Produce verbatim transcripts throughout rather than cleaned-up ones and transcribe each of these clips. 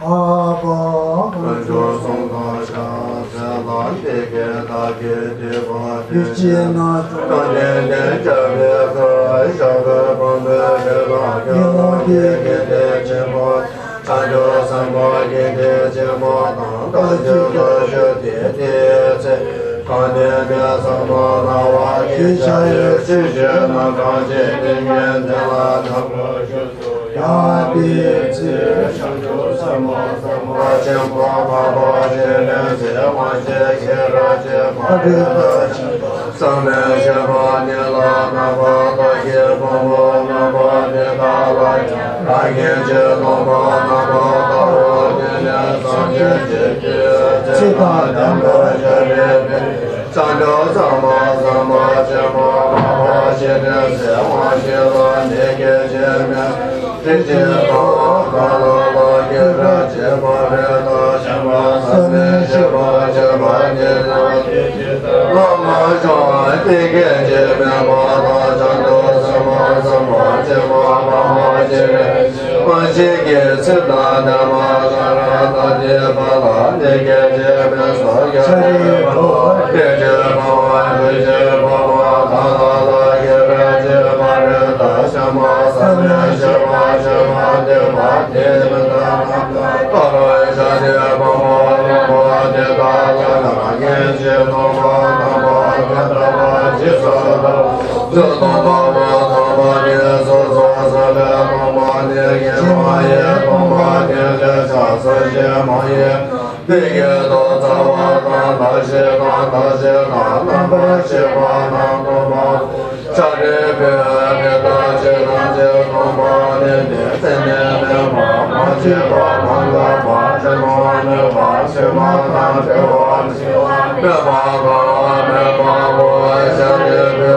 ཨ་པ། དཀོན་མཆོག་གསུམ་དང་ཕྱག་འཚལ་ལ། འདི་སྐད་བདག་གིས་ཐོས་པ་དུས་གཅིག་ན། བཅོམ་ལྡན་འདས་རྒྱལ་བའི་བཀའ་ཞབས་ཀྱི་བང་མཛོད་རི་དྭགས་ཀྱི་ལོ་རྒྱུས་ཀྱི་དེ་ཆེན་པོ། བྱང་ཆུབ་སེམས་དཔའ་གི་དེ་ཆེན་པོ་དང་། ལྟ་ཞིབ་ལྟ་ཞིབ་དེ་དེའི་ཚེ། གང་དེ་དེ་ཙམ་དུ་སྣང་བ་གི་ཆ་ཡི་ཆོས་བཞིན་ནམ་མཁའ་ཇི་སྙེད་དེ་ལ་དམ་པ་བཞུགས་སོ། ཡང་དེའི་ཚེ་བྱང་ཆུབ་སེམས་དཔའ་སེམས་དཔའ་ཆེན་པོ་འཕགས་པ་སྤྱན་རས་གཟིགས་དབང་ཆེན་ཤེས་རབ་ཀྱི་དཔལ་རི་དྭགས་ཆེན་པོ་བསམ་མི་ཁྱབ་པ་ཉིད་ལ་རྣམ་པར་བལྟ་ཞིང་ཕོངས་པ་རྣམ་པ་དེ་དག་ལ་ཡང་རང་གི་ཆོས་སྟོན་པ་རྣམ་པར་བལྟ་བར་ཉན་ནས་སངས་རྒྱས་ཀྱི་ཆོས་ཚིག་དང་ལྡན་པར་བྱ་བའི་ཕན་ཡོན། བྱང་ཆུབ་སེམས་དཔའ་སེམས་དཔའ་ཆེན་པོ་འཕགས་པ་སྤྱན་རས་གཟིགས་དབང་ཞེས་པ་འདི་སྐད་ཅེས་སྨྲས། དེ་ཕྱིར་འཕགས་པ་ག་ལ་ལ་གིས་ར་ཅེ་པ་རི་ཏ་ཤམ་བྷ་ས་མི་ཤེས་པ་བྱས་པ་ཉིད་ལ་དེ་ཕྱིར་བློ་མ་ཤོང་བ་དེ་སྐད་ཅེས་སྨྲས་པ་དང་། བྱང་ཆུབ་སེམས་དཔའ་སེམས་དཔའ་ཆེན་པོ་འཕགས་པ་སྤྱན་རས་གཟིགས་དབང་ཞེས་ཀྱི་ཚིག་དང་ལྡན་པ་ཤཱ་ར་དྭ་ཏིའི་བར་ལ་འདི་སྐད་ཅེས་སྨྲས་སོ། ཤཱ་རིའི་བུ་དེ་ཕྱིར་འཕགས་པ་དེ་ཕྱིར་འཕགས་པ་ག་ལ་ལ་གིས་ར་ཅེ་པ་རི་ཏ་ཤམ་བྷ་ས་མི་ཤེས་པ་བྱས་པ་དེ་བ་དེ་མི་ལྟ་ན། ད་རུང་ཤཱ་རིའི་བུ་མོ་རྣམ་པ་དེ་དག་ལ་ཡང་སྔན་ཆད་སྟོན་པ་དམ་པ་དེ་ལྟ་བུ་ཇི་སྲིད་དུ་ཚུར་སྟོན་པ་མ་ཐོབ་པ་ཉིད་སོ་སོ་སོ་ལས་སྟོན་པ་ཉིད་ཀྱིས་མ་ཡིན། སྟོན་པ་ཉིད་ལས་ཆགས་སུ་ཞིག་མ་ཡིན། དེ་སྐད་དུ་རྩ་བ་དང་མཐའ་བཞི་དང་མཐའ་བཞི་དང་རྣམ་པར་ཤེས་པ་རྣམས་སྟོན་པ། ཤཱ་རིའི་བུ་དེ་ལྟར་ཇི་ལྟར་ཇི་སྟོན་པ་ནི་དེ་སེམས་ནི་མེད་པ་མ་སྐྱེས་པ་མ་འགགས་པ་དྲི་མ་མེད་པ་དྲི་མ་དང་བྲལ་བ་མེད་པ་འགགས་པ་མེད་པའོ། ཤཱ་རིའི་བུ་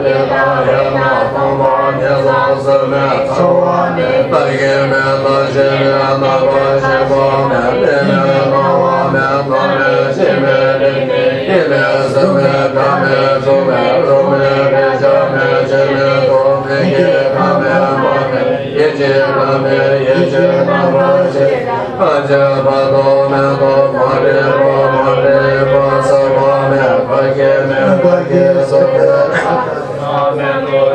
དེ་ལྟར་ཡོད་ན་སྟོན་པ་ཉིད་ལ་སྲིད་མེད་རྩ་བ་མེད། བདག་གི་མེད་བདག་གཞན་མེད་རྣམ་པར་ཤེས་པ་མེད། མི་མེད་སྣང་བ་མེད་རྣམ་མེད་ཤེས་མེད་རིག་མེད་ཡིད་མེད་གཟུགས་མེད་སྒྲ་མེད་གཟུགས་མེད་རོ་མེད་རེག་བྱ་མེད་ཆོས་མེད་རྟོག་མེད་སྐྱེ་འགག་མེད་འབར་མེད་ཡེ་ཤེས་རང་མེད་ཡེ་ཤེས་རྣམ་པར་ཤེས་པ་ཐམས་ཅད་བར་དོ་མེད་དོ་མ་རིག་པ་མ་རིག་པ་ཟད་པ་མེད་བར་སྐྱེ་མེད་བར་སྐྱེ་ཟད་པའི་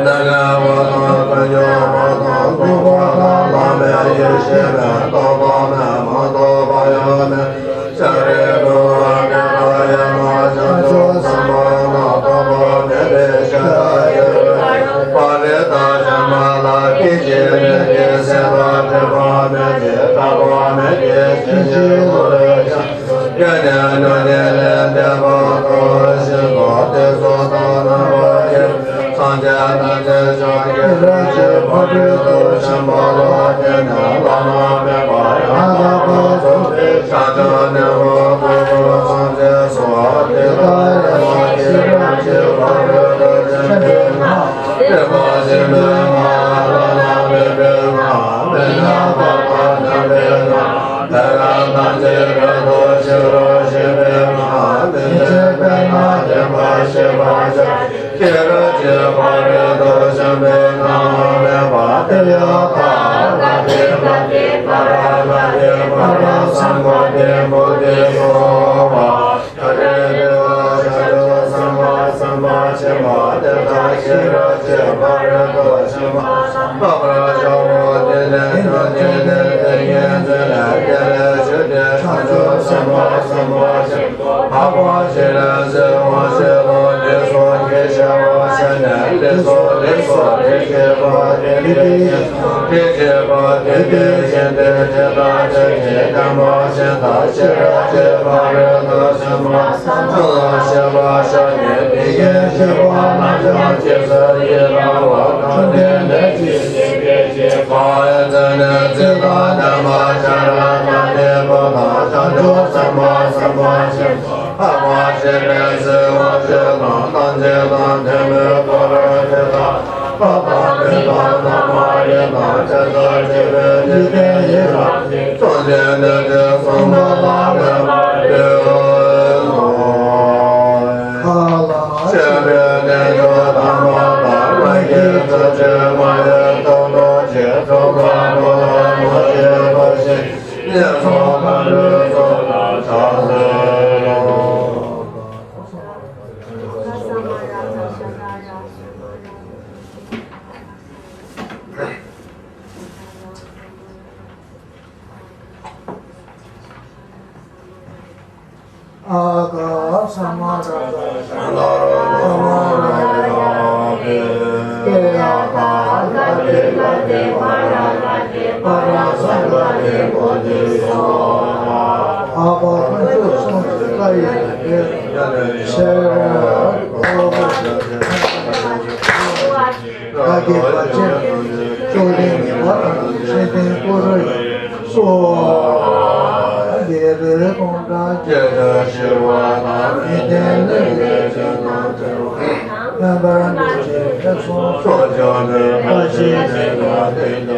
ནམ་མཁའ་དང་དཀོན་མཆོག་པ་དང་སྟོང་པ་དང་བླ་མེད་ཡེ་ཤེས་མེད་རྟོག་པ་མེད་མ་རྟོགས་པ་ཡང་མེད། ཤཱ་རིའི་བུ་དེ་ལྟར་ཡོད་ན་བྱང་ཆུབ་སེམས་དཔའ་རྣམས་སྟོང་པ་མེད་པའི་ཤེས་རབ་ཀྱི་རོལ་པ་རི་དྭགས་ཤམ་བྷ་ལ་སྐད་ཅིག་མེད་ཀྱི་སེམས་དང་སྒྲིབ་པ་མེད་ཀྱི་སྐྲག་པ་མེད་ཀྱི་སྐྱེ་མཆེད་ཀུན་ལས་བྱང་སྐྱེས་ནས་སྨྱུང་གནས་ལས་འདས་པ་དང་ཤིན་ཏུ་བདེ་སོགས་དང་རྣམ་པར་རྒྱལ་བའི་སངས་རྒྱས་ཐམས་ཅད་ཀྱང་སྐྱེ་རབས་ཀྱི་ཕ་རོལ་ཏུ་ཕྱིན་པ་ལ་བརྟེན་ནས་བླ་ན་མེད་པ་ཡང་དག་པར་རྫོགས་པའི་བྱང་ཆུབ་ནི་མངོན་སུམ་དུ་སངས་རྒྱས་སོ། དེ་ལྟར་ཡོད་ན་སྐྱེ་རབས་ཀྱི་ཕ་རོལ་ཏུ་ཕྱིན་པའི་སྔགས། སྐྱེ་བ་འཆི་མེད་སྔགས། བླ་ན་མེད་པའི་སྔགས། མི་མཉམ་པ་དང་མཉམ་པའི་སྔགས། ལས་རབ་ཐམས་ཅད་རབ་ཏུ་ཞི་རུ་བྱེད་པའི་སྔགས། མི་ཕྱེད་པའི་སྔགས། བདེན་པར་ཤེས་པར་བྱ། སྐྱེ་རབས་ཀྱི་ཕ་རོལ་ཏུ་ཕྱིན་པའི་སྔགས་སྨྲས་པ། ཏདྱ་ཐཱ། ག་ཏེ་ག་ཏེ་པཱ་ར་ག་ཏེ་པཱ་ར་སཾ་ག་ཏེ་བོ་དྷི་སྭཱ་ཧཱ། ཤཱ་རིའི་བུ་བྱང་ཆུབ་སེམས་དཔའ་སེམས་དཔའ་ཆེན་པོ་དེ་དག་སྐྱེ་རབས་ཀྱི་ཕ་རོལ་ཏུ་ཕྱིན་པ་བསྔགས་པར་བྱའོ། དེ་ནས་ཉོན་དེ་ནས་ཏིང་ངེ་འཛིན་ལས་བརྒྱ་རེ་ཞུ་སྟེ་བྱང་ཆུབ་སེམས་དཔའ་སེམས་དཔའ་ཆེན་པོ་འཕགས་པ་སྤྱན་རས་གཟིགས་དབང་ཕྱུག་ལ་ལེགས་སོ་ཞེས་བྱ་བ་བྱས་ནས། ལེགས་སོ་ལེགས་སོ་རིགས་བསྐྱེད་པ་དེ་དེ་བཞིན་དུ། རིགས་བསྐྱེད་པ་དེ་དེ་བཞིན་དུ། དེ་དག་ཐུགས་ཀྱིས་བསྟན་པ་བཞིན་དུ་སྤྱན་རས་གཟིགས་ཕ་རོལ་ཏུ་ཕྱིན་པ་བསམ་དུ་ཤེས་པར་ཤོག །དེ་སྐད་ཅེས་པ་རྣམས་ཀྱང་རྗེས་སུ་ཡི་རང་བར་བསྐུལ་ཏེ་ནི། ཅི་ཞིག་སྐད་ཅེས་པ། ཨེ་ཙི་ནི་ཚིག་དང་ལྡན་པ་ཤ་ར་དྭ་ཏིའི་བུ་དང་། བྱང་ཆུབ་སེམས་དཔའ་སེམས་དཔའ་ཆེན་པོ་འཕགས་པ་སྤྱན་རས་གཟིགས་དབང་ཕྱུག་དང་། ཐམས་ཅད་དང་ཐུན་མོང་ཐོབ་པར་དེ་དག་ལྷ་དང་མི་དང་ལྷ་མ་ཡིན་དང་། བྱང་ཆུབ་སྤྱོད་པའི་འཇིག་རྟེན་ཡི་རངས་ཤིང་། བཅོམ་ལྡན་འདས་ཀྱིས་གསུངས་པ་ལ་འོས་པར་འདུད་དོ། ཆོས་པའི་རྣལ་འབྱོར་དམ་པ་དང་། ལྷ་བརྒྱའི་ཚོགས་ཀྱིས་མ་ལུས་ཐུགས་རྟོགས་ཤིང་། འགྲོ་བ་པོ་ལ་མ་བྱོན་པ་ཞིག་ཨ་ག་ས་མ་ར་ག་ས་མ་ར་ཡ་ཀེ་ཡ་ག་ག་ཏེ་ག་ཏེ་བ་ར་ག་ཏེ་བ་ར་ས་ག་ཏེ་བོ་དྷི་སྭཱ་ཧཱ། ཨ་བ་དཀོན་མཆོག་གསུམ་གྱི་བཀའ་ཡི་ལས་ཤེར་ཨོ། བདག་གི་བར་ཆད་ཕྱོགས་རིས་ངེས་པ་དང་། ཤེས་ལྡན་ཀུ་རུ་ཡི་སོ། འདི་རུ་དགོངས་དག་ཁྱེད་ཀྱི་ཞི་བ་དང་། མི་བདེན་ལས་འགལ་ཅན་དང་བྲལ་བ་དང་། རྣམ་པར་གནོད་བྱེད་ཉེས་ལྟུང་ཕྱོགས་བཅུ་ནས་བཀྲ་ཤིས་ཤིང་རྟ་ཐིག་ཏུ་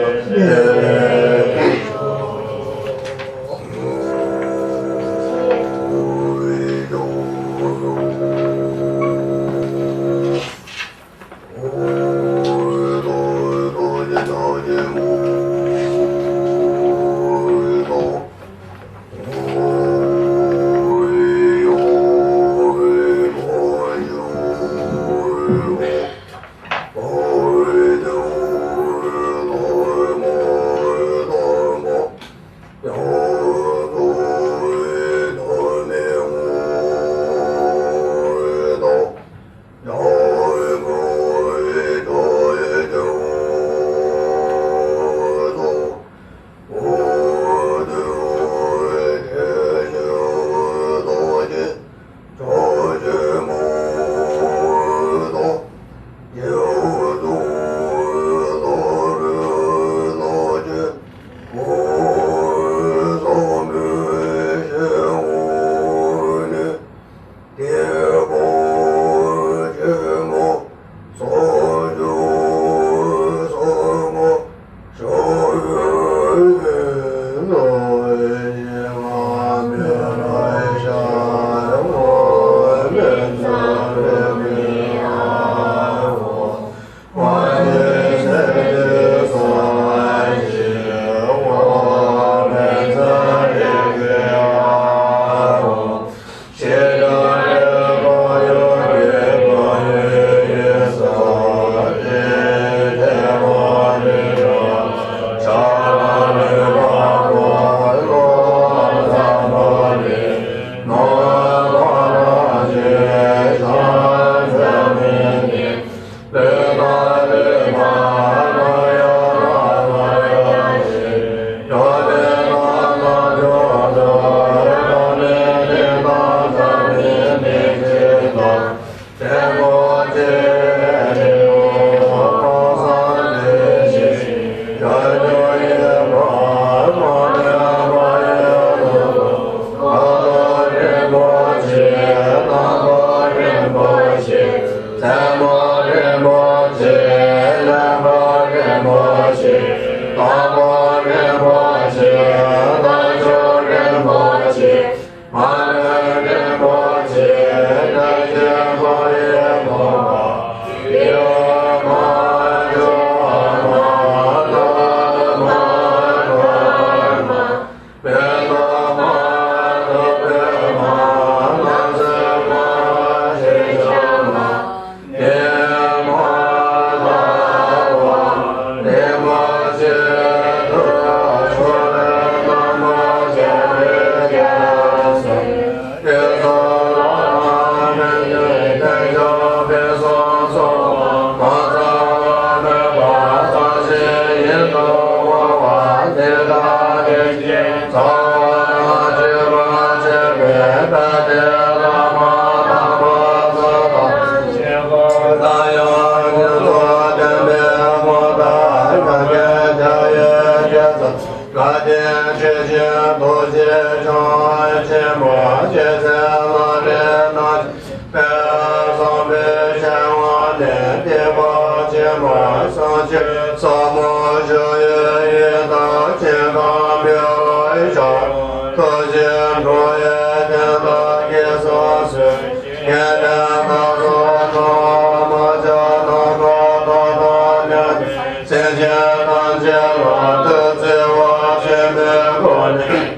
ལེགས་སེམས་ཅན་ཐམས་ཅད་ལ་ཐུགས་བརྩེ་བ་ཆེན་པོའི་སྒོ་ནས།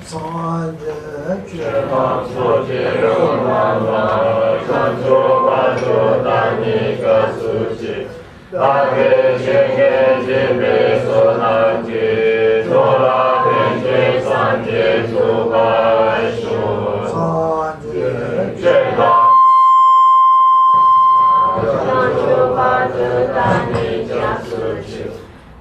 སངས་རྒྱས་ཆོས་དང་ཚོགས་ཀྱི་དབྱིངས་རྣམས་ལ། བྱང་ཆུབ་བར་དུ་བདག་ནི་སྐྱབས་སུ་མཆི། བདག་གིས་ཇི་སྙེད་བགྱིས་པའི་བསོད་ནམས་ཀྱིས། འགྲོ་ལ་ཕན་ཕྱིར་སངས་རྒྱས་འགྲུབ་པར་ཤོག། སངས་རྒྱས་ཆོས་དང་། བྱང་ཆུབ་བར་དུ་བདག་ནི་སྐྱབས་སུ་མཆི།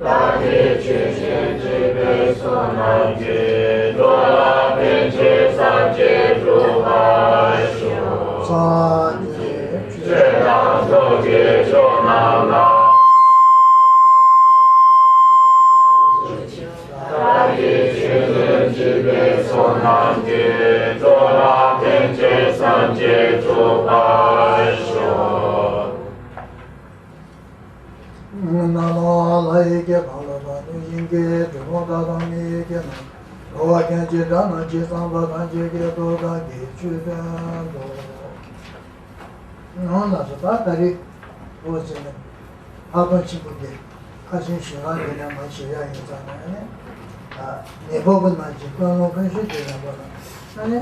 བདག་གིས་ཇི་སྙེད་བགྱིས་པའི་བསོད་ནམས་ཀྱིས། འགྲོ་ལ་ཕན་ཕྱིར་སངས་རྒྱས་འགྲུབ་པར་ཤོག། སངས་རྒྱས་ཆོས་དང་ཚོགས་ཀྱི་མཆོག་རྣམས་ལ། བདག་གིས་ཇི་སྙེད་བགྱིས་པའི་བསོད་ནམས་ཀྱིས། འགྲོ་ལ་ཕན་ཕྱིར་སངས་རྒྱས་འགྲུབ་པར་ཤོག། ནང་ལ་ལྷ་ཡི་སྐད་དང་། ཀླུ་དང་གནོད་སྦྱིན་སྐད། འགྲོ་དྲུག་དག་དང་མི་ཡི་སྐད་རྣམས། འགྲོ་བ་ཀུན་གྱི་སྒྲ་རྣམས་ཇི་ཙམ་པ། ཐམས་ཅད་སྐད་དུ་བདག་གིས་ཆོས་བསྟན་ཏོ། ནང་ལ་སོ་ད་ད་རེས་འོ་ཟེར་ནས་ལྷག་དོན་ཆེན་པོ་འདི་ཁ་ཆེན་ཞིང་ཁམས་འདི་ནས་མ་བྱེད་ཡ་ཡིན་ཙང་ནས་ནི། ད་ ཉེ་འཁོར་གྱི་ནང་གི་དཔོན་སློབ་དཔོན་ཞུ་དེ་ལ་བ་ལ་ཨ་ནི་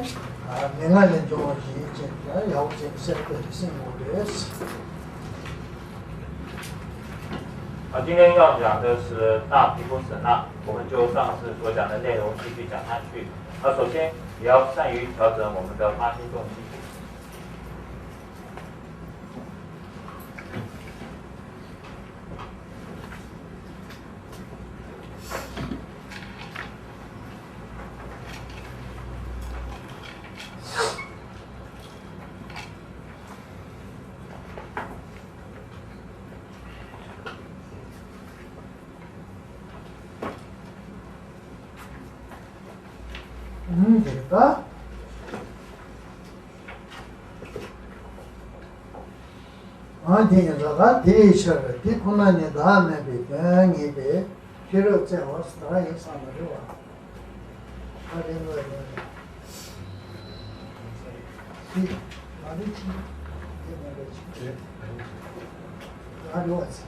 མན་ངག་ལས་འབྱུང་བ་ཞིག་ཡིན་ཅེས་ཀྱང་ཡག་པོ་ཅིག་གསལ་པོ་རེ་གསན་དགོས་རེད། 好，今天要讲的是大毗婆舍那，我们就上次所讲的内容继续讲下去。那首先也要善于调整我们的发心动机。 ཨུམ། དེ་ལྟ། ཨ་དེ་ཡིན་ཙང་ད་དེའི་ཕྱིར་དེ་ཁོ་ན་ཉིད་བདག་མེད་པའི་དོན་ངེས་པའི་ཤེས་རབ་བཙལ་བ་སུ་དག་ཡིན་བསམ་པ་རེད་བ། ད་དེ་ངོས་ནས་དེ་མ་རེད་ཅི། དེ་མ་རེད་ཅི། ད་རེད་བ་ཅི།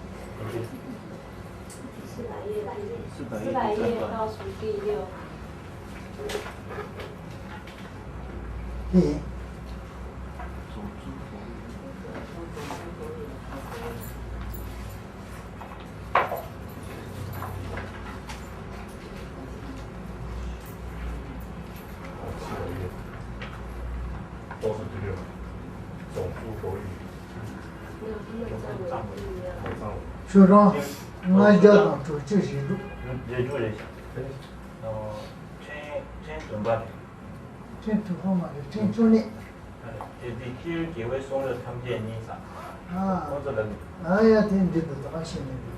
四百页，四百页倒数第六行。 ཤོག་གྲངས་ལྔ་བརྒྱ་དང་དྲུག་ཅུ་རེ་དྲུག་རེ་དྲུག་རེད་ཤག་ཕྲེང་ཕྲེང་བདུན་པ་རེད། ཕྲེང་དྲུག་པ་མ་རེད། ཕྲེང་བཅུ་གཉིས། དེ་དེ་སྤྱིར་རྒྱལ་བའི་གསུང་རབ་ཐམས་ཅད་ཉིད་ཟེར། ཨ། ཁོང་ཚོ་ལ་ནི། ཨ་ཡ་དེ་འདི་འདུག་ད་ག་ཤེས་ནས་འདུག་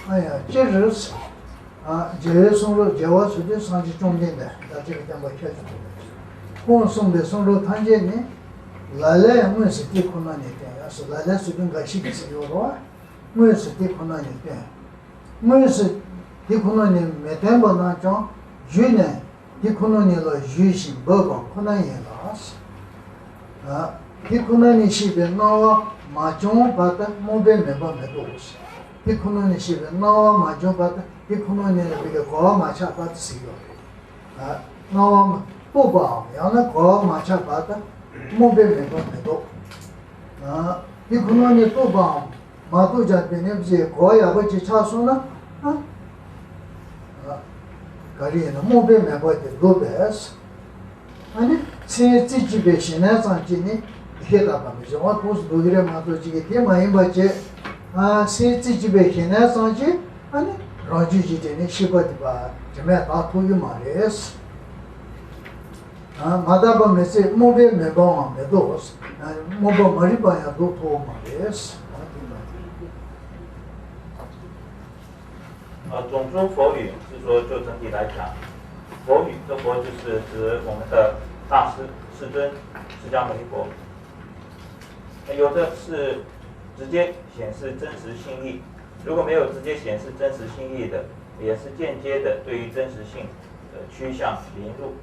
ཨ་ཡ་སྤྱིར། ཨ། རྒྱལ་བའི་གསུང་རབ་རྒྱལ་བ་ཚུལ་ཁྲིམས་སངས་རྒྱས་བཅོམ་ལྡན་འདས་བདག་ཅག་གི་བསྟན་པ་ཁྱད་ཆོས་དེ་ཁོང་གསུངས་པའི་གསུང་རབ་ཐམས་ཅད་ནི་ལ་ལས་དངོས་སུ་དེ་ཁོ་ན་ནས་བསྟན་ཡ་སོ་ལ་ལས་ཚུལ་ཁྲིམས་འགའ་ཞིག་གིས་ཟེར་ཡོད་རེད་བ། དངོས་སུ་དེ་ཁོ་ན་ནས་བསྟན། དངོས་སུ་དེ་ཁོ་ན་ནས་མི་བསྟན་པ་རྣམས་ཀྱང་བརྒྱུད་ནས་དེ་ཁོ་ན་ཉིད་ལ་ཞུས་ཤིང་འབོད་པ་ཁོ་ན་ཡིན་ལ། དེ་ཁོ་ན་ཉིད་ཤེས་པའི་སྣང་བ་མ་བྱུང་བར་དུ་སྨོན་པའི་མོས་པ་མི་འདུག་དེ་ཁོ་ན་ཉིད་ཤེས་པའི་སྣང་བ་མ་བྱུང་བར་དུ་དེ་ཁོ་ན་ཉིད་ལ་བའི་གོ་བ་མ་ཆགས་བར་དུ་ཟེར་གྱི་ཡོད་རེད། སྣང་བ་མ་རྟོགས་པའམ་ཡང་ན་གོ་བ་མ་ཆགས་བར་དུ་སྨོན་པའི་མོས་པ་མི་འདུག་དེ་ཁོ་ན་ཉིད་རྟོགས་པའམ། མ་གཏོགས་ཀྱང་དེ་ནས་ཅིག་གོ་ཡག་པོ་ཅིག་ཆགས་སོང་ན། ཨ། ག་རེ་ཡིན་ན་སྨོན་པའི་མོས་པ་དེ་འགྲུབ་པས། ཨ་ནི་མཚན་རྩེ་གཅིག་པའི་ཞི་གནས་ཙམ་གྱིས་ནི་ཤེས་དག་པ་མི་བྱེད་པ་ཁོངས་སུ་འདུ་གི་རེད་མ་གཏོགས་ཅིག་གི་དེ་མ་ཡིན་པ་བྱས། ཨ། མཚན་རྩེ་གཅིག་པའི་ཞི་གནས་ཙམ་གྱིས་ཨ་ནི་རང་རྒྱུད་ཀྱི་དེ་ནི་ཤེས་པ་དེ་པ་དྲི་མས་དག་ཐུབ་ཀྱི་མ་རེད། མ་དག་པ་མི་ཚེ་སྨོན་པའི་མོས་པའང་མི་འདུག་སྨོན་པ་མ་རིག་པ་ཡང་འདུག་ཐུབ་མ་རེད། ཨ། 种种佛语是说就整体来讲，佛语这佛就是指我们的大师世尊释迦牟尼佛。有的是直接显示真实心意，如果没有直接显示真实心意的，也是间接的对于真实性的趋向引入。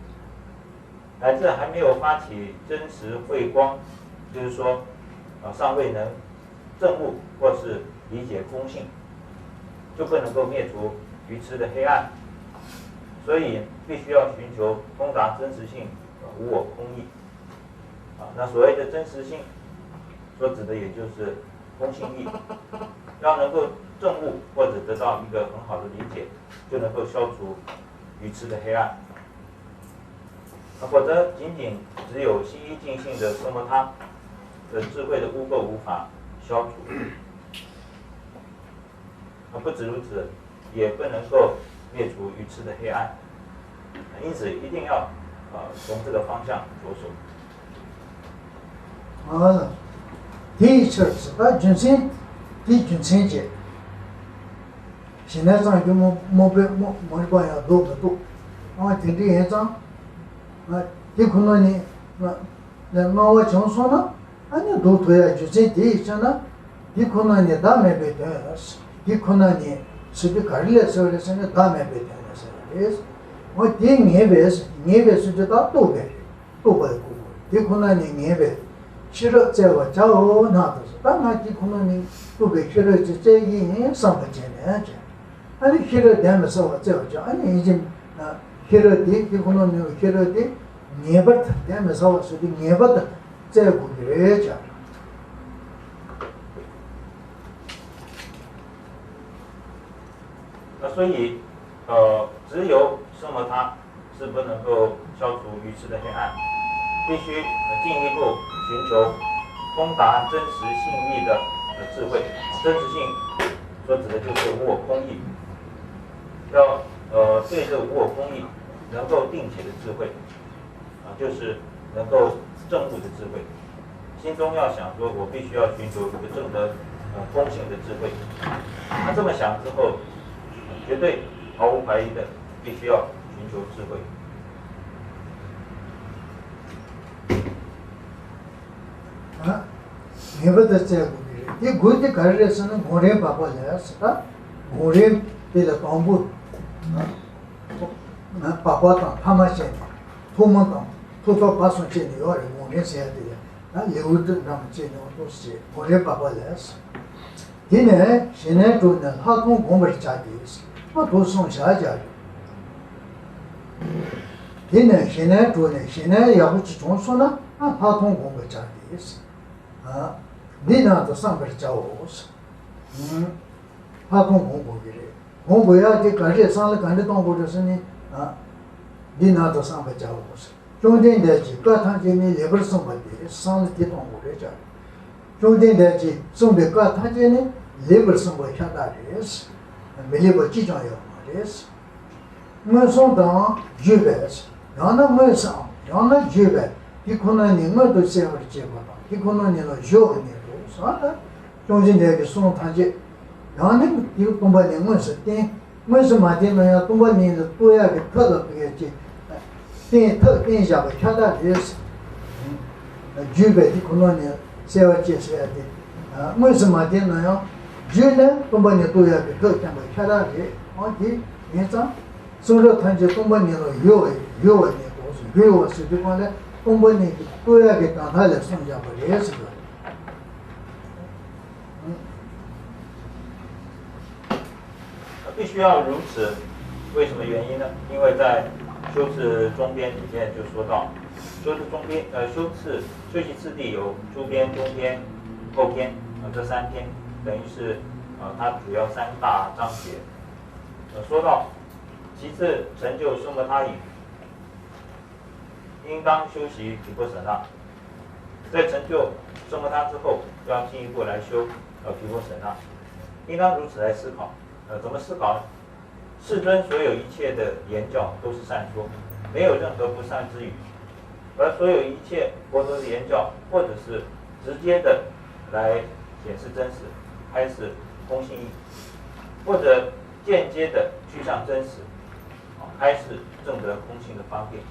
乃至还没有发起真实慧光，就是说，呃，尚未能证悟或是理解空性，就不能够灭除愚痴的黑暗。所以必须要寻求通达真实性，呃，无我空义。啊，那所谓的真实性，所指的也就是空性义。要能够证悟或者得到一个很好的理解，就能够消除愚痴的黑暗。 啊，否则仅仅只有心一尽性的奢摩他的智慧的污垢无法消除。啊，不止如此，也不能够灭除愚痴的黑暗。因此，一定要，呃，从这个方向着手。 ཨ། དེའི་ཕྱིར་ཟེར་ད་རྒྱུ་མཚན། དེའི་རྒྱུ་མཚན་བཅས། ཞི་གནས་ཙམ་གྱིས་སྨོན་པའི་མོས་པ་ཡང་འདུག་མི་འདུག་ཨ། དེ་འདྲ་ཡིན་ཙང་། ཨ། དེ་ཁོ་ན་ནི་ལས་སྣང་བ་བྱུང་སོང་ན། ཨ་ནི་འདུག་ཐུབ་ཡ་རྒྱུ་མཚན་དེའི་ཕྱིར་ན། དེ་ཁོ་ན་ནི་བདག་མེད་པའི་དོན། དེ་ཁོ་ན་ནི་ཟེར་དུས་ག་རེ་ལས་ཟེར་བ་རེད་ཟེར་ན་བདག་མེད་པའི་དོན་ལ་ཟེར་བ་རེད། འོ་དེ་ངེས་པས་ངེས་པས་ཟེར་དུས་ད་རྟོགས་པས་རེད། རྟོགས་པ་ལ་གོ་དགོས། དེ་ཁོ་ན་ནི་ངེས་པས་ཤེས་རབ་བཙལ་བར་བྱའོ་ན་དང་ཟེར། ད་ང་དེ་ཁོ་ན་ནི་རྟོགས་པའི་ཤེས་རབ་ཅིག་བཙལ་གྱི་ཡིན་བསམ་པ་བྱས་ནས་བྱས། ཨ་ནི་ཤེས་རབ་ལྡན་མི་གསལ་བར་བཙལ་བར་བྱ། ཨ་ནི་ཡིན་གྱི་ ཤེས་རབ་དེ་དེ་ཁོ་ན་ནུས་པའི་ཤེས་རབ་དེ་ངེས་པར་དུ་གཏན་མི་ཟ་བ་བཟོས་ཏེ་ངེས་པར་དུ་བཙལ་དགོས་ཀྱི་རེད་ཅག那所以，呃，只有圣母她是不能够消除愚痴的黑暗，必须进一步寻求通达真实性意的智慧。真实性所指的就是无我空意，要呃对这个无我空意能够定解的智慧。啊，就是能够证悟的智慧。心中要想说，我必须要寻求一个证得呃空性的智慧，他这么想之后，绝对毫无怀疑的必须要寻求智慧。ངེས་པར་དུ་བཙལ་དགོས་ཀྱི་རེད། དེ་དགོས་དེ་ག་རེ་རེད་ཟེར་ན་སྒོམ་རིམ་བག་པ་ལས་ཟེར་ད། སྒོམ་རིམ་དེ་ལ་དང་པོ། བག་པ་དང་ཐ་མ་བྱས་ནས་ཐོག་མ་དང་ཐོག་ཐོག་བར་གསུམ་བྱས་ནས་ཡོད་རེད། སྒོམ་རིམ་ཟེར་ཡ་དེ་ལ་ལེའུ་བཅུ་འདྲ་མོ་བྱས་ནས་འོ་ཐོག་བྱས་སྒོམ་རིམ་བག་པ་ལས། དེ་ནས་ཞི་གནས་གྲུབ་ནས་ལྷག་མཐོང་བསྒོམ་པར་བྱ་སྟེ། ཨ་དོ་གསུམ་བཞག་བཞག་རེད། དེ་ནས་ཞི་གནས་གྲུབ་ནས་ཞི་གནས་ཡག་པོ་ཅིག་བྱུང་སོང་ན་ཨ་ལྷག་མཐོང་བསྒོམ་པར་བྱ་སྟེ། ཨ་འདི་ནང་དུ་བསམ་པར་བྱའོ། ལྷག་མཐོང་བསྒོམ་དགོས་ཀྱི་རེད། སྒོམ་དགོས་ཡག་དེ་ག་རེ་བསམ་བློ་ག་འདྲ་གཏོང་དགོས་རེད་ཟེར་ན། ཨ་འདི་ནང་དུ་བསམ་པར་བྱའོ། བཅོམ་ལྡན་འདས་ཀྱིས་བཀའ་ཐམས་ཅད་ནི་ལེགས་པར་གསུངས་པ་སྟེ། བསམ་བློ་དེ་གཏོང་དགོས་རེད་ཅག་བཅོམ་ལྡན་འདས་ཀྱིས་གསུངས་པའི་བཀའ་ཐམས་ཅད་ནི་ལེགས་པར་གསུངས་པ་ཤ་སྟག་རེད། མི་ལེགས་པ་གཅིག་ཀྱང་ཡོད་མ་རེད། མངོན་སུམ་དང་བརྗོད་པས། ཡང་ན་མངོན་སུམ་ཡང་ན་བརྗོད་པས་དེ་ཁོ་ན་ནི་མངོན་དུ་གསལ་བར་བྱེད་པ་དང་དེ་ཁོ་ན་ཉིད་ལ་གཞོལ་བར་ངེས་སོ། བྱང་ཆུབ་འདི་ཡི་གསུང་ཐམས་ཅད་ཡང་ནི་དེའི་སྟོང་པ་ཉིད་མངོན་སུམ་བསྟན། མངོན་སུམ་མ་བསྟན་ན་ཡང་སྟོང་པ་ཉིད་ལ་རྟོགས་ཡག་གི་ཐབས་ལ་བརྟེན་ཅིང་བསྟན་ཐབས་བསྟན་བཞག་པ་ཤ་སྟག་རེད། བརྗོད་པས་དེ་ཁོ་ན་ཉིད་གསལ་བར་བྱེད་ཟེར་ཡ་དེ། མངོན་སུམ་མ་བསྟན་ན་ཡང་བརྗོད་ནས་སྟོང་པ་ཉིད་རྟོགས་ཡག་གི་ཐབས་བསྟན་པ་ཤ་སྟག་རེད། འོ་དེ་ཡིན་ཙང་། གསུང་རབ་ཐམས་ཅད་སྟོང་པ་ཉིད་ལ་གཞོལ་བ་གཞོལ་བ་ཉིད་དོ། གཞོལ་བ་ཟེར་དུས་གང་ལ་སྟོང་པ་ཉིད་ཀྱི་རྟོགས་ཡག་གི་གྲངས་ཐག་ལ་གསུངས་བཞག་པ་རེད་ཟེར་བ། 必须要如此，为什么原因呢？因为在修次中篇里面就说到，修次中篇呃修次修习次第有诸篇、中篇、后篇啊这三篇，等于是啊它主要三大章节。呃，说到其次成就奢摩他已，应当修习毗婆舍那。在成就奢摩他之后，要进一步来修呃毗婆舍那。应当如此来思考，呃，怎么思考呢？世尊所有一切的言教都是善说，没有任何不善之语，而所有一切佛陀的言教，或者是直接的来显示真实，开示空性意，或者间接的趋向真实，啊，开示证得空性的方便。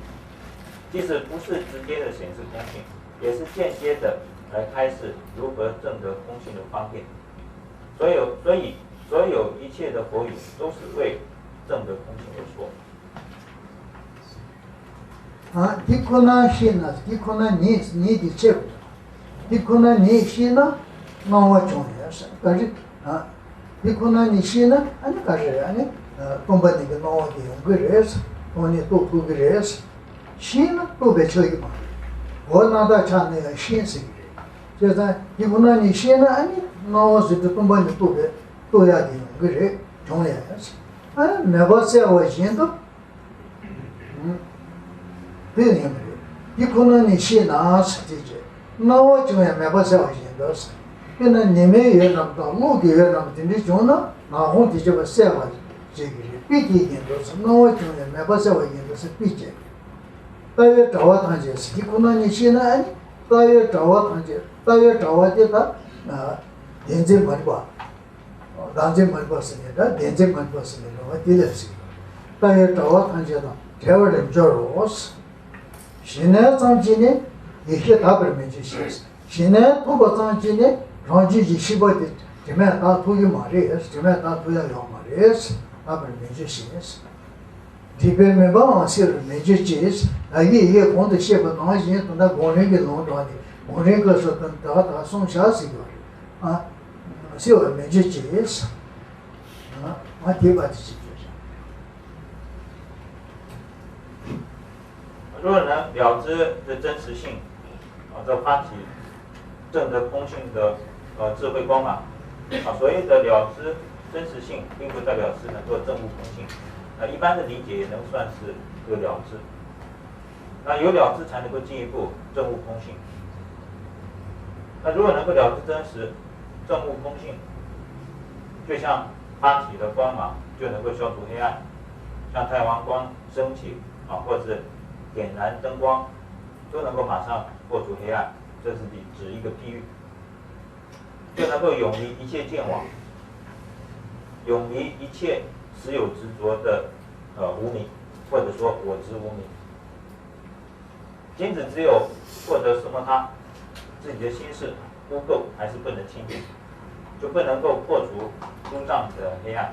即使不是直接的显示空性，也是间接的来开示如何证得空性的方便。所有，所以所有一切的佛语都是为证得空性而说。 ཨ་འདི་ཁོ་ན་ཤེས་ན་འདི་ཁོ་ན་ཉིད་ཉིད་དེ་ཆེ་བ། འདི་ཁོ་ན་ཉིད་ཤེས་ན་སྣང་བ་བྱུང་ཡོད་ཟེར་ག་རེ། ཨ་འདི་ཁོ་ན་ཉིད་ཤེས་ན་ཨ་ནི་ག་རེ་རེད། ཨ་ནི་སྟོང་པ་ཉིད་ཀྱི་སྣང་བ་དེ་ཡོང་གི་རེད། སྟོང་ཉིད་རྟོགས་ཐུབ་ཀྱི་རེད། ཤེས་ན་རྟོགས་པའི་ཆགས་ཀྱི་མ་རེད། གོ་རྣམ་དག་ཆགས་ན་ཡང་ཤེས་ཟེར་གྱི་རེད། བྱས་ཙང་འདི་ཁོ་ན་ཉིད་ཤེས་ན་ཨ་ནི་སྣང་བ་ཟེར་དུས་སྟོང་པ་ཉིད་རྟོགས་པའི་རྟོགས་ཡག་དེ་ཡོང་གི་རེད། བྱུང་ཡ་ཡིན། ཨ་ནི་མེད་པ་གསལ་བ་བཞིན་དུ། དེ་ཡིན་པ་རེད། འདི་ཁོ་ན་ཉིད་ཤེས་ན་ཟེར་དེ་བྱས། སྣང་བ་བྱུང་ཡང་མེད་པ་གསལ་བ་བཞིན་དུ་ཟེར། དཔེར་ན་ཉི་མའི་འོད་རྣམས་དང་གློག་གི་འོད་རྣམས་དེ་འདྲ་བྱུང་ན་ནག་ཁུང་དེ་བྱས་པ་གསལ་བ་བྱེད་ཀྱི་རེད། དཔེ་དེ་བཞིན་དུ་ཟེར། སྣང་བ་བྱུང་ཡང་མེད་པ་གསལ་བ་བཞིན་དུ་ཟེར་དཔེ་བྱས། ལྟ་བའི་དྲ་བ་ཐམས་ཅད་ཟེར། འདི་ཁོ་ན་ཉིད་ཤེས་ན་ཨ་ནི་ལྟ་བའི་དྲ་བ་ཐམས་ཅད་ལྟ་བའི་དྲ་བ་དེ་ད་བདེན་འཛིན་མ་རིག་པ། བདག་འཛིན་མ་རིག་པ་ཟེར་ནས་ད་བདེན་འཛིན་མ་རིག་པ་ཟེར་ནས་རེད་བ། དེ་ལས་ཟེར། ལྟ་བའི་དྲ་བ་ཐམས་ཅད་དང་བྲལ་བར་སྦྱོར་རོ། ཞི་གནས་ཙམ་གྱིས་ནི་ཡེ་ཤེས་དག་པར་མི་འགྱུར་ཞེས། ཞི་གནས་ཐོབ་པ་ཙམ་གྱིས་ནི་རང་རྒྱུད་ཀྱི་ཤེས་པ་དེ་དྲི་མས་དག་ཐུབ་ཀྱི་མ་རེད། དྲི་མས་དག་ཐུབ་ཡ་ཡོད་མ་རེད། དག་པར་མི་འགྱུར་ཞེས། སྒྲིབ་པའི་མུན་པའང་སེལ་བར་མི་འགྱུར་ཅེས། ད་གིན་ཡིད་ཀྱི་གོང་དུ་བཤད་པ་ནང་བཞིན་དུ་ད་སྒོམ་རིམ་གྱི་ལུང་དྲངས་ཏེ་སྒོམ་རིམ་སྐབས་སུ་དོན་དག་དག་གསུངས་བཞག་ཟེར་གྱི་རེད། ཨ། སེལ་བར་མི་འགྱུར་ཅེས། ཨ། དེ་བ་དེ་ཞིག་བརྗོད་བཞག 若能了知的真实性，啊，则发起证得空性的，呃，智慧光芒。啊，所谓的了知真实性，并不代表是能够证悟空性。啊，一般的理解也能算是有了知。那有了知才能够进一步证悟空性。那如果能够了知真实，证悟空性，就像发起的光芒，就能够消除黑暗，像太阳光升起啊，或者点燃灯光，都能够马上破除黑暗。这是指一个譬喻，就能够远离一切见网，远离一切实有执着的，呃，无明，或者说我执无明。仅只只有获得奢摩他，自己的心事污垢还是不能清净，就不能够破除诸障的黑暗。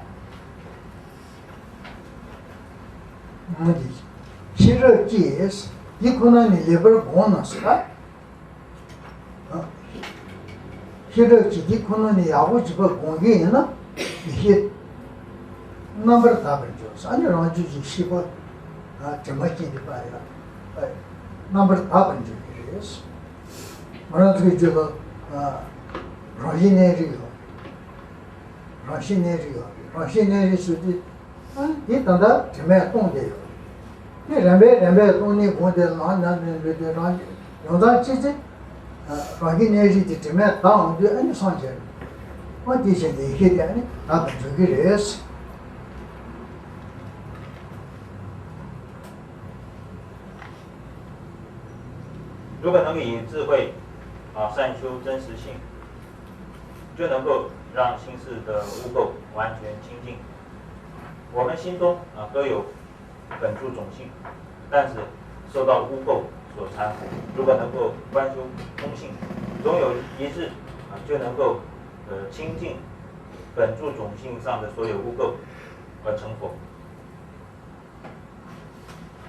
ཤེས་རབ་ཀྱིས་འདི་ཁོ་ན་ནི་ལེགས་པར་བསྒོམས་ན་ཟེར། ཤེས་རབ་ཀྱིས་འདི་ཁོ་ན་ནི་ཡག་པོ་བྱེད་པར་བསྒོམ་གྱི་ཡིན་ན། ཡེ་ཤེས་རྣམ་པར་དག་པར་འགྱུར། ཨ་ནི་རང་རྒྱུད་ཀྱི་ཤེས་པ་དྲི་མ་སྐྱེས་པ་ཡང་རྣམ་པར་དག་པར་འགྱུར་གྱི་རེད། ང་རང་ཚོའི་རྒྱུད་ལ་རང་བཞིན་གནས་རིགས་ཡོད། རང་བཞིན་གནས་རིགས་ཡོད་རེད། རང་བཞིན་གནས་རིགས་ཟེར་དུས། ཨ་འདི་ད་ལྟ་དྲི་མས་སྟོང་བསྡད་ཡོད་རེད། དེ་རིམ་པས་རིམ་པས་སྟོང་ཉིད་སྒོམ་དེ་ལམ་ནང་ནས་འགྲོ་དུས་རང་ཡོངས་གྲགས་ཅི་ཚེ། རང་བཞིན་གནས་རིགས་དེ་དྲི་མས་དག་འོང་དུས་ཨ་ནི་སངས་རྒྱས་རེད། ཨ་དེ་བཞིན་དུ་ཡེ་ཤེས་དེ་ཨ་ནི་དག་པར་འགྱུར་གྱི་རེད།如果能够以智慧，啊，善修真实性，就能够让心事的污垢完全清净。我们心中，啊，都有本住种性，但是受到污垢所缠缚。如果能够观修空性，总有一日，啊，就能够，呃，清净本住种性上的所有污垢，而成佛。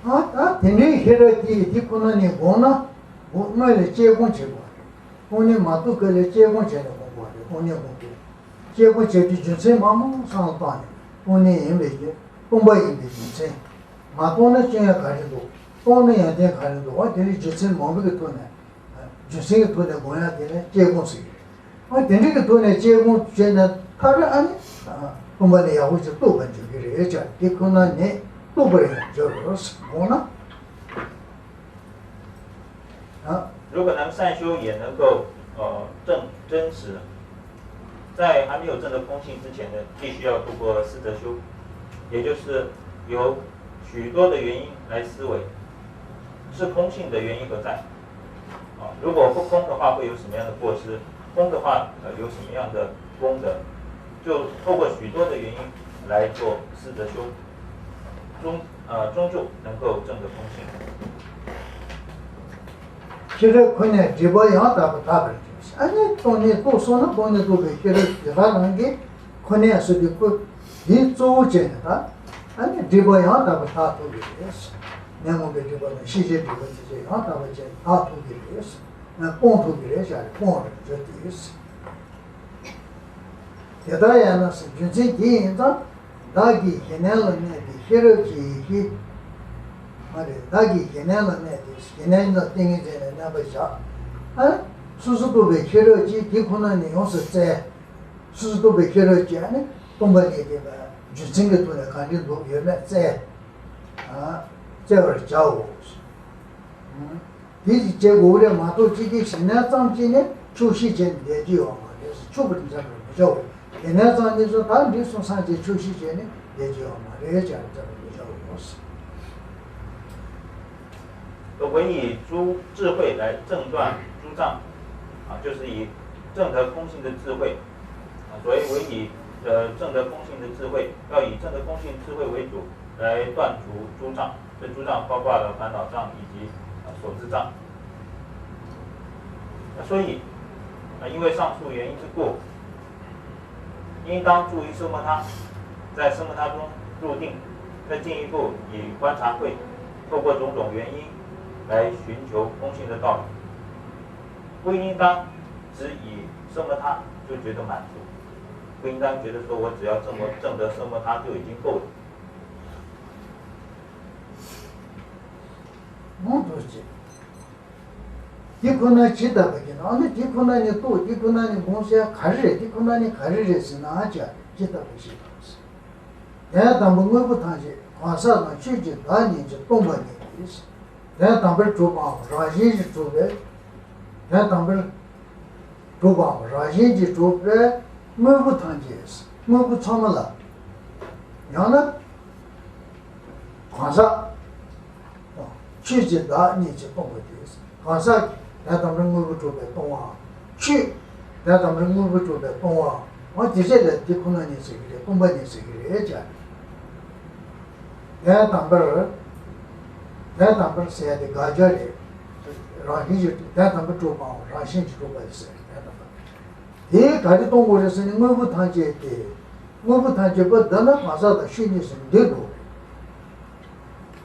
ཨ་ད་དེ་འདྲའི་ཤེས་རབ་ཀྱིས་དེ་ཁོ་ན་ནས་དགོངས་ན། དགོངས་སྔོན་ལ་དཔྱད་སྒོམ་བྱེད་དགོས་རེད། དངོས་གནས་མ་ཐུག་སྐབས་ལ་དཔྱད་སྒོམ་བྱས་ནས་སྒོམ་དགོས་རེད། དངོས་གནས་སྒོམ་དགོས། དཔྱད་སྒོམ་བྱས་དུས་རྒྱུ་མཚན་མང་པོ་བསམ་བློ་བཏང་ནས་དངོས་གནས་ཡིན་པའི་རྒྱུ་སྟོང་པ་ཡིན་པའི་རྒྱུ་མཚན། མ་སྟོང་ན་སྐྱོན་ཡང་ག་རེ་འདུག་སྟོང་ན་ཡོན་ཏན་ག་རེ་འདུག་ཨ་དེ་ནི་རྒྱུ་མཚན་མང་པོ་གི་ཐོག་ནས། རྒྱུ་མཚན་གྱི་ཐོག་ནས་སྒོམ་ཡག་དེ་ནི་དཔྱད་སྒོམ་ཟེར་གྱི་རེད། ཨ་དེ་འདྲ་གི་ཐོག་ནས་དཔྱད་སྒོམ་བྱས་ནས་མཐར་ཨ་ནི། སྟོང་པ་ལ་ཡག་པོ་ཅིག་རྟོགས་པར་འགྱུར་གྱི་རེད་ཅེས་དེ་ཁོ་ན་ནི་རྟོགས་པར་ཡང་འགྱུར་རོ་ཟེར་འོང་ན། 如果能善修，也能够，呃，证真实，在还没有证得空性之前呢，必须要度过四则修，也就是有许多的原因来思维，是空性的原因何在？啊，如果不空的话，会有什么样的过失？空的话，呃，有什么样的功德？就透过许多的原因来做四则修，终，呃，终究能够证得空性。 ཤེས་རབ་ཁོ་ནས་སྒྲིབ་པ་ཡང་དག་པར་དག་པར་འགྱུར། ཨ་ནི་སྟོང་ཉིད་རྟོགས་སོང་ན་སྟོང་ཉིད་རྟོགས་པའི་ཤེས་རབ་དེ་དག་རང་གིས་ཁོ་ནས་ཟེར་དུས་ཁོ་དེའི་གཙོ་བོ་བྱས་ནས་ད། ཨ་ནི་སྒྲིབ་པ་ཡང་དག་པར་དག་ཐུབ་ཀྱི་རེད། ཉོན་མོངས་པའི་སྒྲིབ་པ་དང་ཤེས་བྱའི་སྒྲིབ་པ་དེ་ཚོ་ཡང་དག་པར་བྱས་དག་ཐུབ་ཀྱི་རེད། སྤོང་ཐུབ་ཀྱི་རེད་ཤག་རེད། སྤོང་བར་འགྱུར་ཏེ། དེ་ལྟར་ཡང་ན་ཟེར་རྒྱུ་མཚན་དེ་ཡིན་ཙང་། བདག་གི་ཞི་གནས་ལ་གནས་ཏེ་ཤེས་རབ་ཀྱི་ཡེ་ཤེས། མ་རེད། བདག་གི་ཞི་གནས་ལ་གནས་ཏེ་ཞི་གནས་ལ་ཏིང་ངེ་འཛིན་ལ་གནས་པར་བྱ། ཨ། སོ་སོར་རྟོག་པའི་ཤེས་རབ་ཀྱིས་དེ་ཁོ་ན་ནི་ཡོངས་སུ་བཙལ། སོ་སོར་རྟོག་པའི་ཤེས་རབ་ཀྱིས་ཨ་ནི་སྟོང་པ་ཉིད་དེ་ལ་རྒྱུ་མཚན་གྱི་ཐོག་ནས་གང་འདྲ་འདུག་ཡོད་མེད་བཙལ། ཨ། བཙལ་བར་བྱའོ། དེ་ཅིག་བྱེད་དགོས་རེད་མ་གཏོགས་ཅི་སྟེ་ཞི་གནས་ཙམ་གྱིས་ནི་ཆོག་ཤེས་བྱས་ནས་བསྡད་རྒྱུ་ཡོད་མ་རེད། ཆོག་པར་འཛིན་པར་མི་བྱའོ། ཞི་གནས་ཙམ་གྱིས་སུ་དག་འགྲིག་སོང་སངས་རྒྱས་ཆོག་ཤེས་བྱས་ནས་བསྡད་རྒྱུ་ཡོད་མ་རེད་ཅེས་འཛིན་པར་མི་བྱའོ། 唯以诸智慧来证断诸障，啊，就是以证得空性的智慧，啊，所以唯以，呃，证得空性的智慧，要以证得空性智慧为主来断除诸障。 这诸障包括了烦恼障以及，呃，所知障。那所以，啊，因为上述原因之故，应当住于奢摩他，在奢摩他中入定，再进一步以观察慧，透过种种原因来寻求空性的道理。不应当只以奢摩他就觉得满足，不应当觉得说我只要这么证得奢摩他就已经够了。ཅེས། འདི་ཁོ་ན་ཇི་ལྟ་བུ་ཡིན་ན་ནི་འདི་ཁོ་ན་ནི་རྟོགས། འདི་ཁོ་ན་ནི་སྒོམ་ཟེར་ག་རེ་རེད། འདི་ཁོ་ན་ནི་ག་རེ་རེད་ཟེར་ན་ཅི་ལྟ་བུ་ཞིག་དང་། དོན་དམ་པར་དངོས་པོ་ཐམས་ཅད་གང་ཟག་དང་ཆོས་ཀྱི་བདག་ཉིད་ཀྱིས་སྟོང་པ་ཉིད་དེ། དོན་དམ་པར་གྲུབ་པའམ་རང་བཞིན་གྱིས་གྲུབ་པའི། དོན་དམ་པར་གྲུབ་པའམ་རང་བཞིན་གྱིས་གྲུབ་པའི་དངོས་པོ་ཐམས་ཅད། དངོས་པོ་ཚང་མ་ལ། ཡང་ན་གང་ཟག་དང་ཆོས་ཀྱི་བདག་ཉིད་ཀྱིས་སྟོང་པ་དེ། གང་ཟག་གི་དོན་དམ་པར་དངོས་པོ་གྲུབ་པས་སྟོང་བའམ། ཆོས་དོན་དམ་པར་དངོས་པོ་གྲུབ་པས་སྟོང་བའམ། འོ་དེ་ཚོ་ལ་འདི་ཁོ་ན་ཉིད་ཟེར་གྱི་རེད། སྟོང་པ་ཉིད་ཟེར་གྱི་རེད་ཅེས། དོན་དམ་པར། དོན་དམ་པར་ཟེར་ཡ་དེ་དགག་བྱ་རེད། རང་བཞིན་གྱིས་དོན་དམ་པར་གྲུབ་པའམ་རང་བཞིན་གྱིས་གྲུབ་པ་ཟེར། དོན་དམ་པར། དེས་ག་རེ་སྟོང་དགོས་རེད་ཟེར་ན། དངོས་པོ་ཐམས་ཅད་དེ། དངོས་པོ་ཐམས་ཅད་པོ་འདི་ན་གང་ཟག་དང་ཆོས་གཉིས་སུ་འདུས་དགོས་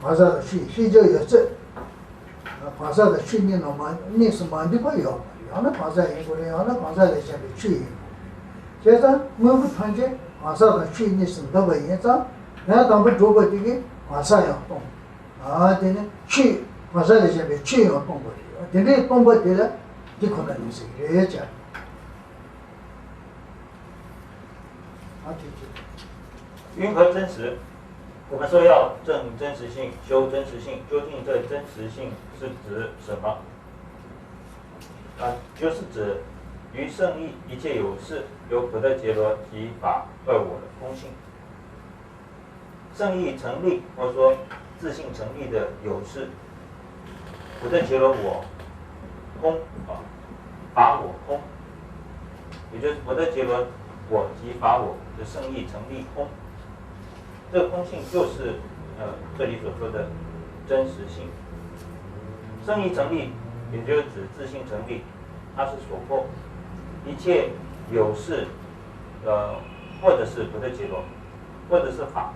རེད། གང་ཟག་དང་ཆོས་ཤེས་བྱ་ཡོད་ཚད། གང་ཟག་དང་ཆོས་གཉིས་ནང་མ་གཉིས་སུ་མ་འདུས་པ་ཡོད་མ་རེད། ཡང་ན་གང་ཟག་ཡིན་དགོས་རེད། ཡང་ན་གང་ཟག་ལས་གཞན་པའི་ཆོས་ཡིན་དགོས་རེད། བྱས་ཙང་དངོས་པོ་ཐམས་ཅད་གང་ཟག་དང་ཆོས་གཉིས་སུ་འདུས་པ་ཡིན་ཙང་། དོན་དམ་པར་གྲུབ་པ་དེ་གིས་གང་ཟག་ཡང་སྟོང་། ཨ་དེ་ནི་ཆོས་གང་ཟག་ལས་གཞན་པའི་ཆོས་ཡང་སྟོང་པ་རེད། དེ་འདྲའི་སྟོང་པ་དེ་ལ་འདི་ཁོ་ན་ཉིད་ཟེར་གྱི་རེད་ཅེས། ཨ་དེ་ཅི།云何真实？我们说要证真实性、修真实性，究竟这真实性是指什么？啊，就是指于圣意一切有事，有苦的结果及法二我的空性。圣意成立，或者说自性成立的有事，苦的结果我空啊，法我空，也就是苦的结果我及法我的圣意成立空。这个空性就是呃这里所说的真实性。圣意成立，也就是指自性成立，它是所迫一切有事，呃，或者是苦的结果，或者是法。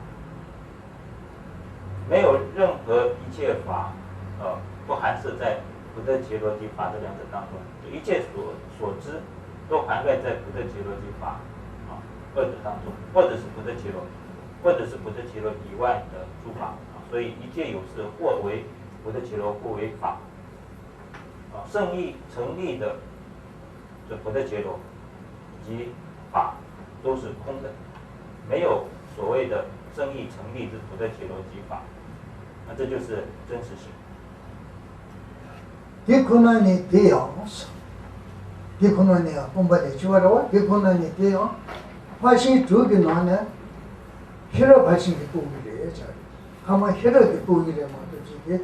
没有任何一切法，呃，不含摄在苦的结果及法这两者当中。一切所所知，都涵盖在苦的结果及法啊二者当中，或者是苦的结果，或者是苦的结果以外的诸法啊。所以一切有事，或为苦的结果，或为法。啊，圣意成立的这苦的结果及法都是空的，没有所谓的圣意成立之苦的结果及法。那这就是真实性。 དེ་ཁོ་ན་ནི་དེ་ཡང་། དེ་ཁོ་ན་ནི་ཡང་སྟོང་པ་ལས་སྐྱེ་བ་རེད་བ། དེ་ཁོ་ན་ནི་དེ་ཡང་། ཕར་ཕྱིན་དྲུག་གི་ནང་ནས་ཤེས་རབ་ཕར་ཕྱིན་གྱིས་རྟོགས་ཀྱི་རེད་ཅེས། ཐ་མ་ཤེས་རབ་ཀྱིས་རྟོགས་ཀྱི་རེད་མ་གཏོགས་ཅིག་གིས་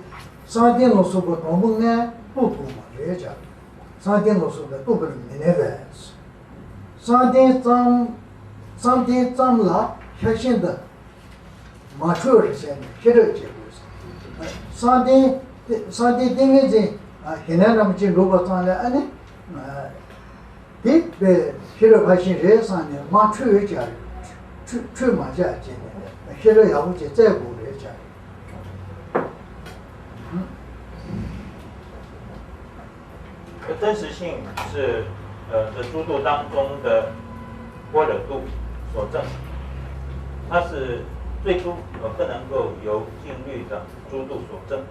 བསམ་གཏན་ལ་སོགས་པ་དང་པོ་ལྔས་རྟོགས་ཐུབ་མ་རེད་ཅེས། བསམ་གཏན་ལ་སོགས་པས་རྟོགས་པར་མི་ནུས་པས། བསམ་གཏན་ཙམ། བསམ་གཏན་ཙམ་ལ་ཤེར་ཕྱིན་དུ་མ་འཁྲུལ་བར་བྱས་ནས་ཤེས་རབ་སྐྱེ་དགོས། བསམ་གཏན། བསམ་གཏན་ཏིང་ངེ་འཛིན་ཞི་གནས་རིན་པོ་ཆེ་འགྲུབ་པ་ཙམ་ལས་ཨ་ནི། དེ་དཔེ་ཤེས་རབ་ཕར་ཕྱིན་རེད་བསམ་ནས་མ་འཁྲུལ་བྱ། འཁྲུལ་འཁྲུལ་མ་བྱ་བྱས་ནས་ཤེས་རབ་ཡག་པོ་ཅིག་བཙལ་དགོས་རེད་བྱ།真实性是呃这诸度当中的般若度所证，它是最初呃不能够由静虑的诸度所证，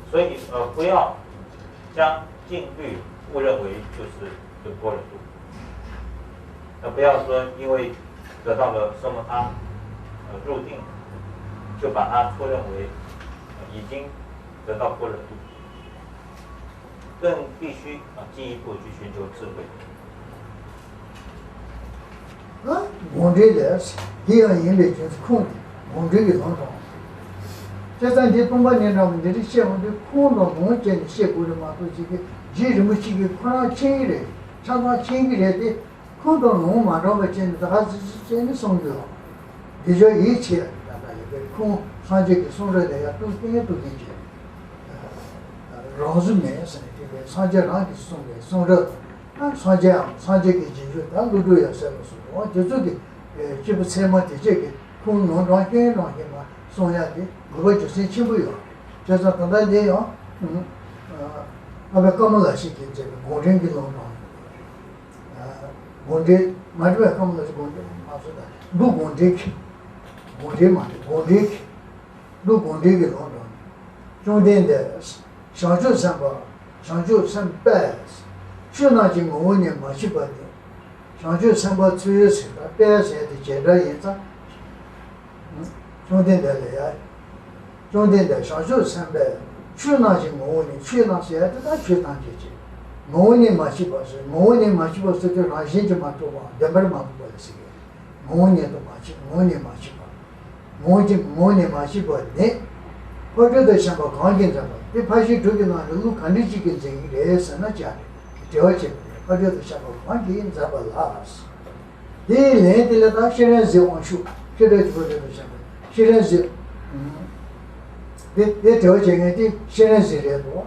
所以呃不要将静虑误认为就是这般若度。呃，不要说因为得到了奢摩他，呃，入定，就把它错认为，呃，已经得到般若度，更必须啊进一步去寻求智慧。 ཨ། དགོངས་འགྲེལ་ལས། དེ་ཡང་ཡིན་པའི་རྒྱུ་མཚན་ཁུངས་དེ་དགོངས་འགྲེལ་གྱི་ལམ་དང་། བྱས་ཙང་འདི་སྟོང་པ་ཉིད་འདྲ་བ་འདི་འདྲ་བཤད་འོང་དུས་ཁུངས་དང་ལུང་བྱས་ནས་བཤད་དགོས་རེད་མ་གཏོགས་ཅིག་གིས་རྗེ་རིན་པོ་ཆེ་གིས་ཁོ་རང་མཁྱེན་གྱི་རེད། ཆ་ཚང་མཁྱེན་གྱི་རེད་དེ། ཁུངས་དང་ལུང་མ་འདྲ་བ་བྱས་ནས་ད་ག་ཟེ་ཟེ་བྱས་ནས་གསུང་རྒྱུ། འདི་ཅོག་ཡིད་ཆེས་ད་ལྟ་ཡོད་པའི་ཁུངས་སངས་རྒྱས་ཀྱི་གསུང་རབ་ལ་ཡང་གཏུག་གཏན་གཏུག་གིན་བྱས། རང་བཟོ་མེད་ཟེར་ནས་དེ་བས་སངས་རྒྱས་རང་གིས་གསུངས་པའི་གསུང་རབ་དང་། སངས་རྒྱས་འམ་སངས་རྒྱས་ཀྱི་རྗེས་འཇུག་དང་ཀླུ་སྒྲུབ་ཡབ་སྲས་ལ་སོགས་པ་དེ་ཚོ་གི་སྐྱེས་བུ་ཚད་མ་དེ་བཅས་ཀྱི་ཁུངས་ལུང་དྲངས་སྐྱོན་དྲངས་ཀྱི་མ་གསུང་ཡག་དེ་དགོས་པ་རྒྱུ་མཚན་ཆེན་པོ་ཡོད། བྱས་ཙང་ད་ལྟ་འདི་ཡང་ཨ་ཕ་ཀ་མ་ལ་ཤཱི་ཀས་མཛད་པའི་དགོངས་འགྲེལ་གྱི་ལུང་དྲངས་ཡོད་རེད། དགོངས་འགྲེལ་མ་འགྲེལ་བའི་ཀ་མ་ལ་ཤཱི་དགོངས་འགྲེལ་མ་གསུངས་ད། འདུ་དགོངས་འགྲེལ་གྱི། དགོངས་འགྲེལ་མ་འགྲེལ་དགོངས་འགྲེལ་གྱི། འདུ་དགོངས་འགྲེལ་གྱི་ལུང་དྲངས་ནས། བཅོམ་ལྡན་འདས། བྱང་ཆུབ་སེམས་དཔའ། བྱང་ཆུབ་སེམས་དཔས། ཆོས་རྣམས་ཀྱི་ངོ་བོ་ཉིད་མ་མཆིས་པ་ནི། བྱང་ཆུབ་སེམས་དཔའ་ཚུལ་ཟེར་ད་དཔས་ཟེར་དེ་བྱེད་སྒྲ་ཡིན་ཙང་། བཅོམ་ལྡན་འདས་ལ་ཡ། བཅོམ་ལྡན་འདས་བྱང་ཆུབ་སེམས་དཔས་ཆོས་རྣམས་ཀྱི་ངོ་བོ་ཉིད། ཆོས་རྣམས་ཟེར་ཡ་དེ་ད་ཆོས་ཐམས་ཅད་ཀྱི་ངོ་བོ་ཉིད་མ་མཆིས་པ་ཟེར། ངོ་བོ་ཉིད་མ་མཆིས་པ་ཟེར་དུས་རང་བཞིན་གྱིས་མ་གྲུབ་པའམ་བདེན་པར་མ་གྲུབ་པ་ལ་ཟེར་གི། ངོ་བོ་ཉིད་དུ་མ་མཆིས། ངོ་བོ་ཉིད་མ་མཆིས་པ། ངོ་བོ་ཉིད་ངོ་བོ་ཉིད་མ་མཆིས་པ་ནི། ཕ་རོལ་ཏུ་ཕྱིན་པ་གང་གིས་འཛིན་པ་དེ་ཕར་ཕྱིན་དྲུག་གི་ནང་ནས་ལུགས་ག་འདྲ་ཅིག་གིས་འཛིན་གྱི་རེད་ཟེར་ན་ཅི་རེད། འགྲེལ་བ་བྱེད་པ་རེད། ཕ་རོལ་ཏུ་ཕྱིན་པ་གང་གིས་འཛིན་པ་ལ། དེའི་ལན་དེ་ལ་ད་ཤེས་རབ་གཟིགས་དབང་ཕྱུག་ཤེས་རབ་ཀྱི་ཕ་རོལ་ཏུ་ཕྱིན་པ་ཤེས་རབ་གཟིགས། དེ་དེ་འགྲེལ་བ་བྱེད་མཁན་དེ་ཤེས་རབ་གཟིགས་རེད་འདུག་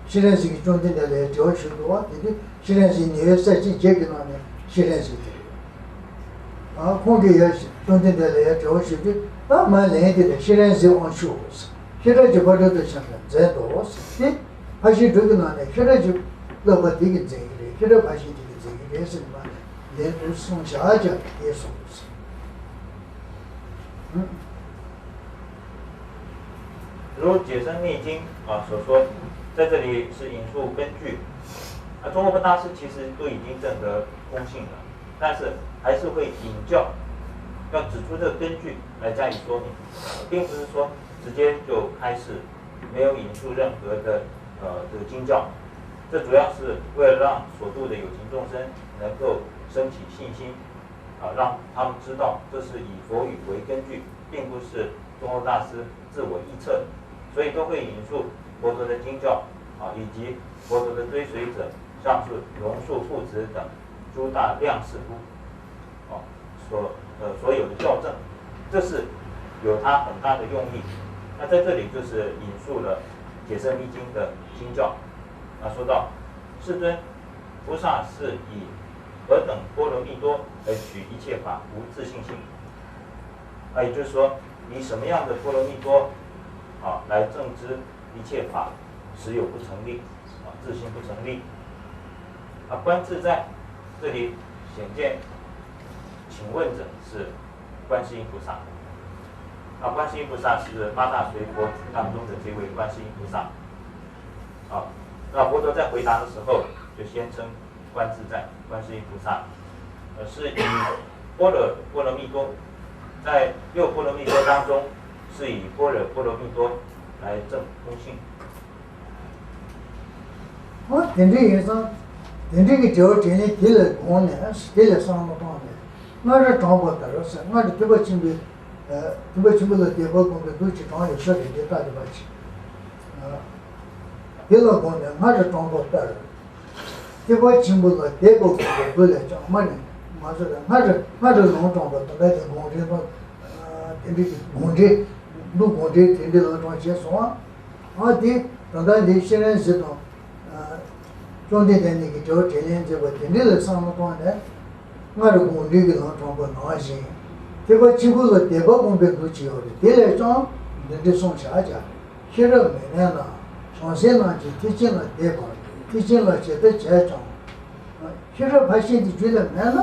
ཤེས་རབ་གཟིགས་ཀྱིས་བཅོམ་ལྡན་འདས་ལ་འགྲེལ་བ་ཞུས་འདུག་བ། དེ་དུས་ཤེས་རབ་གཟིགས་ཉེ་བའི་ས་བཅད་བརྒྱད་ཀྱི་ནང་ནས་ཤེས་རབ་གཟིགས་དེ་རེད། ཨ་ཁོང་གིས་ཡར་བཅོམ་ལྡན་འདས་ལ་ཡར་འགྲེལ་བ་ཞུས་དུས་ད་མར་ལན་དེ་ལ་ཤེས་རབ་གཟིགས་དབང་ཕྱུག་ཤེས་རབ་ཀྱི་ཕ་རོལ་ཏུ་ཕྱིན་པ་མཛད་དོ་ཟེར་ཏེ། ཕར་ཕྱིན་དྲུག་གི་ནང་ནས་ཤེས་རབ་ཀྱི་བསླབ་པ་དེ་གིས་འཛིན་གྱི་རེད། ཤེས་རབ་ཕར་ཕྱིན་དེ་གིས་འཛིན་གྱི་རེད་ཟེར་ནས་མར་ལན་དུ་གསུངས་བཞག་ཀྱང་དེ་གསུངས་ཟེར། 如《解深密经》啊所说，在这里是引述根据。啊，中国大师其实都已经证得空性了，但是还是会引教，要指出这个根据来加以说明，并不是说直接就开始没有引述任何的呃这个经教。这主要是为了让所度的有情众生能够升起信心，啊，让他们知道这是以佛语为根据，并不是中国大师自我臆测，所以都会引述佛陀的经教啊，以及佛陀的追随者，像是龙树父子等诸大量士夫，啊，所呃所有的教证，这是有它很大的用意。那在这里就是引述了《解深密经》的经教，啊，说到世尊，菩萨是以何等波罗蜜多而取一切法，无自性心。啊，也就是说，以什么样的波罗蜜多啊来证知一切法实有不成立，啊，自性不成立。啊，观自在，这里显见请问者是观世音菩萨。啊，观世音菩萨是八大随佛当中的这位观世音菩萨。啊，那佛陀在回答的时候就宣称观自在，观世音菩萨，呃，是以般若波罗蜜多，在六波罗蜜多当中是以般若波罗蜜多来证空性。 ཨོ་དེ་འདྲ་ཡིན་ཙང་། དེ་འདྲ་གི་དྲི་བ་དྲིས་ལན་དེ་ལ་དགོངས་ནས་དེ་ལ་བསམ་བློ་བཏང་ནས། སྔར་དྲངས་པ་ལྟར་ཟེར། སྔར་ཐེག་པ་ཆེན་པོའི་ཐེག་པ་ཆེན་པོ་ལ་དད་པ་སྒོམ་པའི་མདོ་ཅིག་དྲངས་ཡོད་ས་རེད། དེ་ལྟ་དེ་པ་ཅིག་དེ་ལ་དགོངས་ནས་སྔར་དྲངས་པ་ལྟར། ཐེག་པ་ཆེན་པོ་ལ་དད་པ་སྒོམ་པའི་མདོ་ལས་ཀྱང་མ་ནས་མ་ཟེར། སྔར་སྔར་ལུང་དྲངས་པ་ད་ལྟ་དེ་དགོངས་འགྲེལ་དང་། དེ་འདྲའི་དགོངས་འགྲེལ། མདོ་དགོངས་འགྲེལ་དེ་འདྲའི་ལུང་དྲངས་བྱས་སོང་ཨ། ཨ་དེ་ད་ལྟ་འདི་ཤེས་རབ་གཟིགས་དང་། བཅོམ་ལྡན་འདས་གཉིས་ཀྱི་དྲི་བ་དྲིས་ལན་མཛད་པ་དེ་འདྲ་ལ་བསམ་བློ་བཏང་ནས། སྔར་དགོངས་འགྲེལ་གྱི་ལུང་དྲངས་པ་ནང་བཞིན། ཐེག་པ་ཆེན་པོ་ལ་དད་པ་སྒོམ་པའི་མདོ་ཅིག་ཡོད་རེད། དེ་ལས་ཀྱང་འདི་འདྲ་གསུངས་བཞག་ཀྱང་། ཤེས་རབ་མི་གནས་ན། བྱང་སེམས་རྣམས་ཀྱིས་ཐེག་ཆེན་ལ་དད་པ། ཐེག་ཆེན་ལ་ཇི་ལྟར་བྱས་ཀྱང་། ཤེས་རབ་ཕར་ཕྱིན་དེ་རྒྱུད་ལ་མེད་ན།